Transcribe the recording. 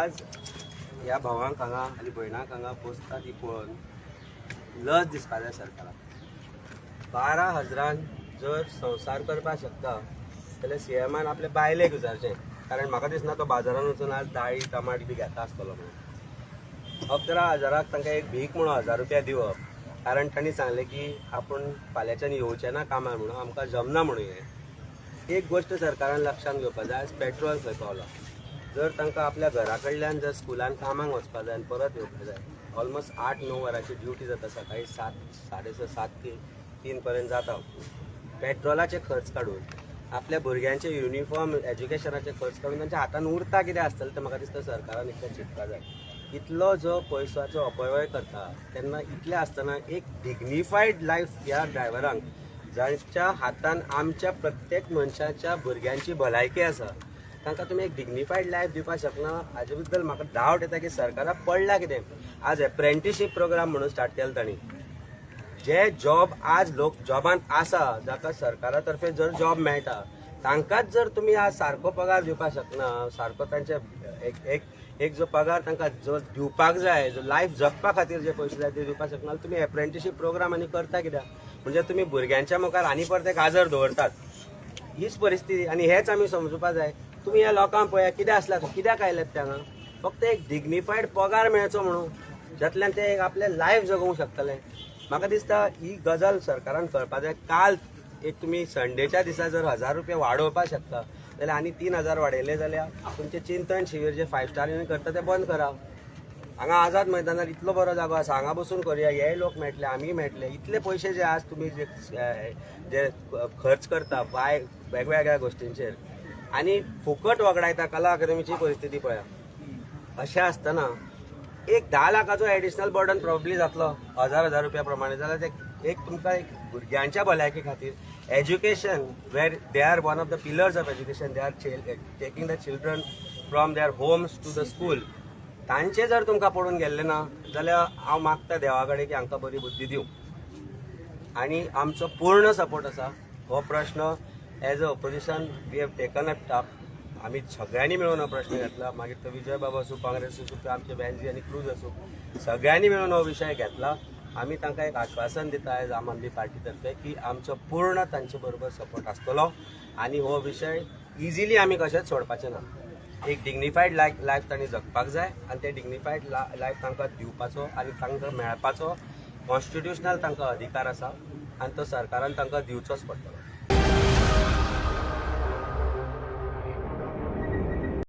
आज ह्या भावांक हांगा आनी भयणांक हांगा पोसता ती पळोवन लज दिसपा जाय सरकाराक. 12 हजरान जर संवसार करपाक शकता जाल्यार सीएमान आपले बायलेक विचारचें, कारण म्हाका दिसना तो बाजारान वचून आज दाळी टमाट बी घेता आसतलो म्हणून. 11 हजाराक तांकां एक भीक म्हणून 1000 रुपया दिवप, कारण तांणी सांगलें की आपूण फाल्यांच्यान येवचें ना कामार म्हणून, आमकां जमना म्हणून. हें एक गोश्ट सरकारान लक्षांत घेवपाक जाय. आज पेट्रोल खंय पावलां? जर तांकां आपल्या घरा कडल्यान जर स्कुलान कामाक वचपा जाय आनी परत येवपा जाय, ऑलमोस्ट 8-9 वरांची ड्युटी जाता. सकाळी 7, 6:30, 7 ते 3 पर्यंत जाता. पेट्रोलाचे खर्च काडून, आपल्या भुरग्यांचे युनिफॉर्म, एज्युकेशनाचे खर्च काडून तांच्या हातान उरता कितें आसतलें, तें म्हाका दिसता सरकारान एकदां चिंतपा जाय. इतलो जो पयशाचो अपव्यय करता तेन्ना इतलें आसतना एक डिग्निफायड लायफ ह्या ड्रायव्हरांक, जांच्या हातान आमच्या प्रत्येक मनशाच्या भुरग्यांची भलायकी आसा, तांकां तुमी एक डिग्निफायड लायफ दिवपाक शकना, हाजे बद्दल म्हाका डावट येता की सरकाराक पडला कितें. आज एप्रेंटिशीप प्रोग्राम म्हणून स्टार्ट केला तांणी. जे जॉब आज लोक जॉबान आसा, जाका सरकारा तर्फे जर जॉब मेळटा, तांकांच जर तुमी आज सारको पगार दिवपाक शकना, सारको तांचे एक एक एक जो पगार तांकां जो दिवपाक जाय, जो लायफ जगपा खातीर जे पयशे जाय ते दिवपाक शकना, तुमी एप्रेंटिशीप प्रोग्राम आनी करता कित्याक? म्हणजे तुमी भुरग्यांच्या मुखार आनी परते गाजर दवरतात. हीच परिस्थिती आनी हेच आमी समजुपा जाय. तुमी ह्या लोकांक पळया, कितें आसला, कित्याक आयल्यात ते हांगा? फक्त एक डिग्निफायड पगार मेळचो म्हणून, जातल्यान ते एक आपलें लायफ जगोवंक शकतले. म्हाका दिसता ही गजाल सरकारान कळपा जाय. काल एक तुमी संडेच्या दिसा जर 1000 रुपया वाडोवपाक शकता जाल्यार आनी 3000 वाडयले जाल्यार तुमचें चिंतन शिबीर जे फायव स्टार करता ते बंद करा. हांगा आझाद मैदानार इतलो बरो जागो आसा, हांगा बसून करुया. हे लोक मेळटले, आमी मेळटले. इतले पयशे जे आज तुमी जे जे खर्च करता बाय वेगवेगळ्या गोश्टींचेर आनी फुकट वगडायता. कला अकादमीची परिस्थिती पळया. अशें आसतना एक 10 लाखाचो एडिशनल बर्डन प्रोबेबली जातलो हजार हजार रुपया प्रमाणे, जाल्यार ते एक तुमकां एक भुरग्यांच्या भलायकी खातीर, education where they are one of the pillars of education, they are taking the children from their homes to the school, तांचे जर तुमकां पडून गेल्ले ना जाल्यार हांव मागता देवा कडेन की हांकां बरी बुद्धी दिवं आनी आमचो पूर्ण सपोर्ट आसा. हो प्रश्न as a opposition we have taken up. आमी सगळ्यांनी मेळून हो प्रश्न घेतला. मागीर तो विजय बाबा आसूं, काँग्रेस आसूं किंवा आमचे बेनजी आनी क्रूज आसूं, सगळ्यांनी मेळून हो विशय घेतला. आमी तांकां एक आश्वासन दिता आयज आम आदमी पार्टी तर्फे की आमचो पूर्ण तांचे बरोबर सपोर्ट आसतलो आनी हो विशय इजिली आमी कशेंच सोडपाचे ना. एक डिग्निफायड लायफ तांणी जगपाक जाय आनी ते डिग्निफायड लायफ तांकां दिवपाचो आनी तांकां मेळपाचो कॉन्स्टिट्युशनल तांकां अधिकार आसा आनी तो सरकारान तांकां दिवचोच पडटलो.